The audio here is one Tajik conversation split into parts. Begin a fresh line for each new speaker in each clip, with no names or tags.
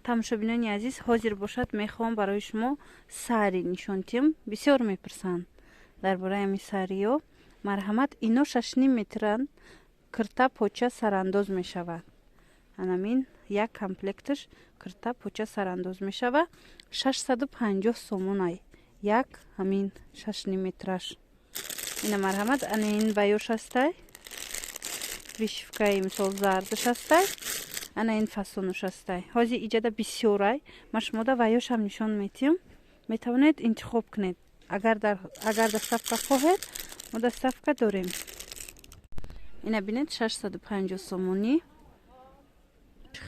Тамошобинони азиз, ҳозир бошад, мехоҳам барои шумо сари нишон диҳам. Бисёр мепурсанд дар бораи ҳамин сариё. Марҳамат, ино 6,5 метранд, кирта поча сарандоз мешавад. Анамин як комплекташ кирта поча сарандоз мешавад, 650 сомонай як ҳамин 6,5 метраш. Ина, марҳамат, ана ин баёш ҳастай, вышивкаи, мисол, зардаш ҳастай. Ана ин фасонуш ҳастай. Ҳозир иҷада бисёрай, ма шумода ваёшам нишон метиҳам, метавонед интихоб кунед. Агар доставка хоҳед, мо доставка дорем. Ина бинед, 650 сомонӣ.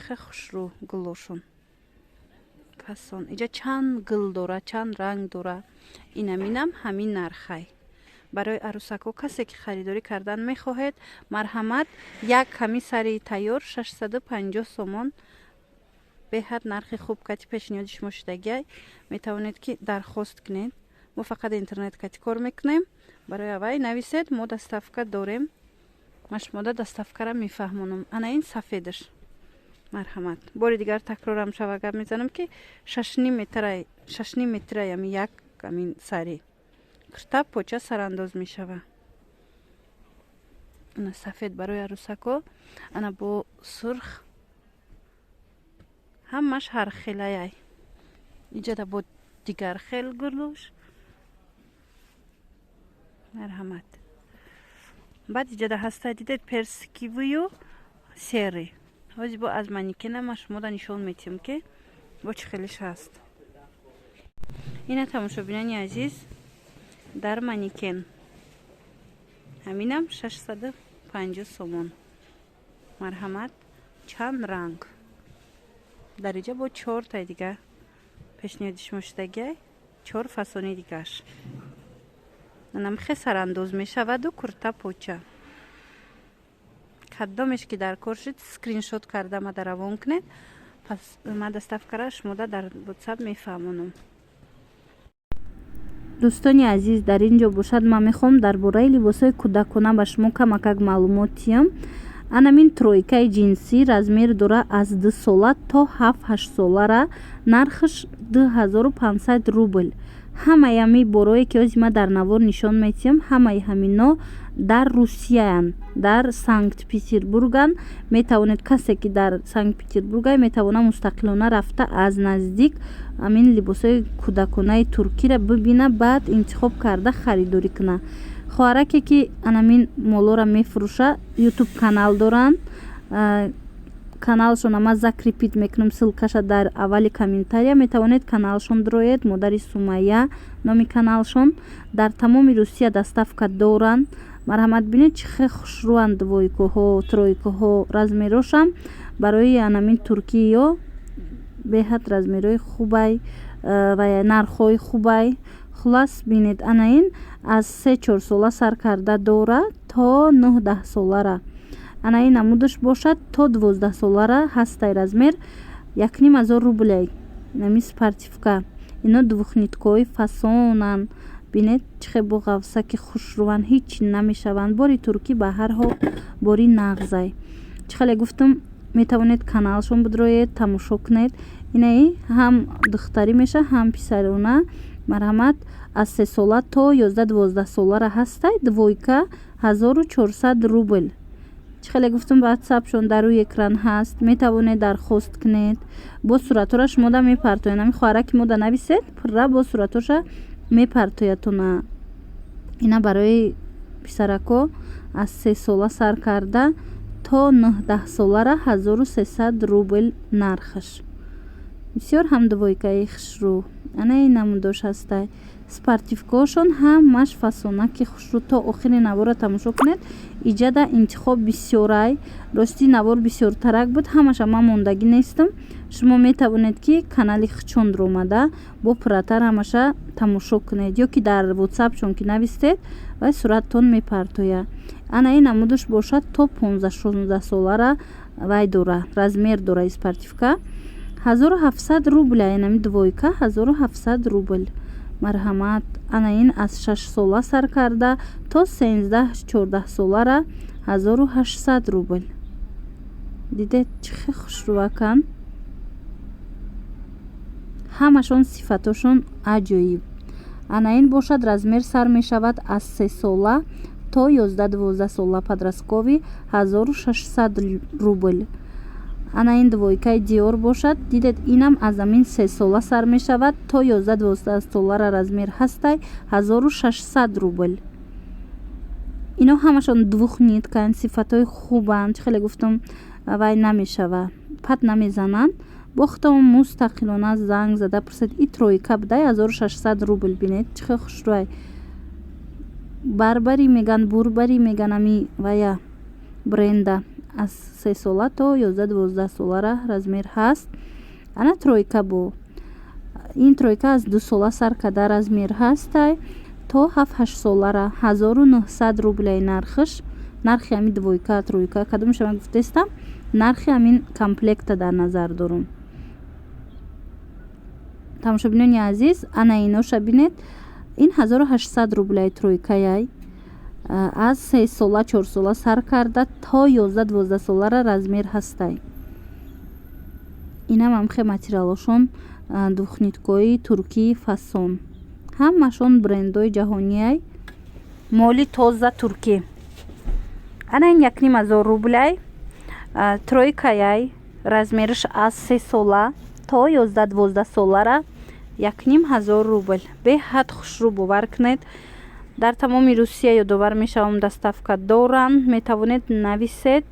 Хе хушрӯ гулошон, фасон. Иҷа чанд гул дора, чанд ранг дора. Инаминам ҳамин нархай. Барои арӯсакҳо, касе ки харидорӣ кардан мехоҳед, марҳамат, як ҳамин сари тайёр 650 сомон. Беҳад нархи хуб кати пешниҳоди шумо шудагиай. Метавонед ки дархост кунед. Мо фақат интернет кати кор мекунем. Барои аввай нависед, мо доставка дорем. Ма шумода доставкара мефаҳмонам. Ана ин сафедаш, марҳамат. Бори дигар такрорам шава, гап мезанам, ки 6,5 метрай ами як амин сари кирта поча сарандоз мешава. Ана сафед барои арӯсако, ана бо сурх, ҳамаш ҳархелаяй. Иҷада бо дигар хел гулуш, марҳамат. Баъд иҷада ҳаста, дидед, персиковыю серый. Ҳозир бо аз манекена ма шумода нишон метиҳам, ки бо чӣ хелиш ҳаст. Ина, тамошобинони азиз, дар манекен ҳаминам 650 сомон. Марҳамат, чанд ранг дар иҷа, бо чортай дига пешниҳоди шумо шудагиай, чор фасони дигаш. Намхе сарандоз мешаваду курта поча. Кадомеш ки дар кор шуд, скриншот карда мада равон кунед, пас ма доставкара шумода дар ватсап мефаҳмонам. Дӯстони азиз, дар ин ҷо бошад, ман мехоҳам дар бораи либосҳои кӯдакона ба шумо камакак маълумот диҳам. Анамин тройкаи ҷинсӣ размер дора аз 2 сола то 7-8 солара, нархаш 2500 рубл. Ҳамаи ҳами борое ки ҳозир ман дар навор нишон медиҳам, ҳамаи ҳамино дар Русияянд, дар Санкт Петербурганд. Метавонед, касе ки дар Санкт Петербургай, метавона мустақилона рафта, аз наздик ҳамин либосҳои кӯдаконаи туркиро бибина, баъд интихоб карда харидорӣ куна. Хоҳараке ки анамин молоро мефурӯша, ютуб канал доранд. Каналшона ман закрепить мекунам, ссылкаша дар аввали комментария. Метавонед каналшон дуроед, «Модари Сумайя» номи каналшон. Дар тамоми Русия доставка доранд. Марҳамат, бинед, чӣ хел хушрӯанд двойкаҳо, тройкаҳо. Размерошам барои анамин туркиё беҳад размерҳои хубай ва нархҳои хубай. Хулас, бинед, ана ин аз 3-4 сола сар карда дора то 9-10 солара. Ана ин намудаш бошад, то 12 солара ҳастай размер, 1500 рублей. Инами спортивка, ино двухниткаҳои фасонанд. Бинед, чӣ хел бо ғафсаки хушрӯванд, ҳеҷ намешаванд. Бори туркӣ ба ҳар ҳол бори нағзай. Чӣ хеле гуфтам, метавонед каналшон бидроед, тамошо кунед. Инаи ҳам духтарӣ мешавад, ҳам писарона. Марҳамат, аз 3 сола то 11-12 солара ҳастай двойка, 1400 рубл. Чӣ хеле гуфтам, ватсапшон дар рӯи экран ҳаст, метавонед дархост кунед. Бо суратҳоро шумода мепартоянд. Ҳамин хоҳараки мода нависед, пурра бо суратҳоша мепартоятона. Ина барои писарако аз 3 сола сар карда то 9-10 солара 1300 рубл нархаш. Бисёр ҳам двойкаи хушрӯ. Ана ин намудош ҳастай. Спортивкаҳошон ҳамаш фасонаки хушрӯ. То охири наворро тамошо кунед, иҷада интихоб бисёрай. Рости, навор бисёртарак буд, ҳамаша ман мондагӣ нестам. Шумо метавонед ки канали хичонро омада, бо пурратар ҳамаша тамошо кунед ё ки дар ватсапшон ки навистед, вай сураттон мепартояд. Ана ин намудаш бошад, то 15-16 солара вай дора, размер дора. Спортивка 1700 рубля, инами двойка 1700 рубл. Марҳамат, ана ин аз 6 сола сар карда то 13-14 солара 1800 рубл. Дидед, чӣ хел хушрӯаканд. Ҳамашон сифатошон аҷоиб. Ана ин бошад, размер сар мешавад аз 3 сола то 11-12 сола, подростковый, 1600 рубл. Ана ин двойкаи Диор бошад, дидед, инам аз амин 3 сола сар мешавад то 11-12 солара размер ҳастай, 1600 рубл. Ино ҳамашон двухнитканд, сифатҳои хубанд. Чӣ хеле гуфтам, вай намешава, пат намезананд. Бо худтон мустақилона занг зада пурсед. И тройка будай, 1600 рубл. Бинед, чӣ хел хушрӯай. Барбари меган, Бурбари меган ами вая бренда. Аз 3 сола то 11-12 солара размер ҳаст. Ана тройка, бо ин тройка аз 2 сола сар карда размер ҳастай то 7-8 солара, 1900 рублей нархш. Нархи ҳамин двойка, тройка, кадомеша ман гуфтаистам, нархи ҳамин комплекта дар назар дорум. Тамошобинони азиз, ана иноша бинед, ин 1800 рублей тройкаяй, аз 3 сола, 4 сола сар карда то 11-12 солара размер ҳастай. Инам ҳамхе материалошон двухниткои туркии фасон, ҳамашон брендҳои ҷаҳониай, моли тоза туркӣ. Ана ин 1500 рублей, тройкаяй, размераш аз 3 сола то 11-12 солара, 1500 рубл. Беҳад хушрӯ, бовар кунед. Дар тамоми Русия, ёдовар мешавам, доставка доранд. Метавонед нависед.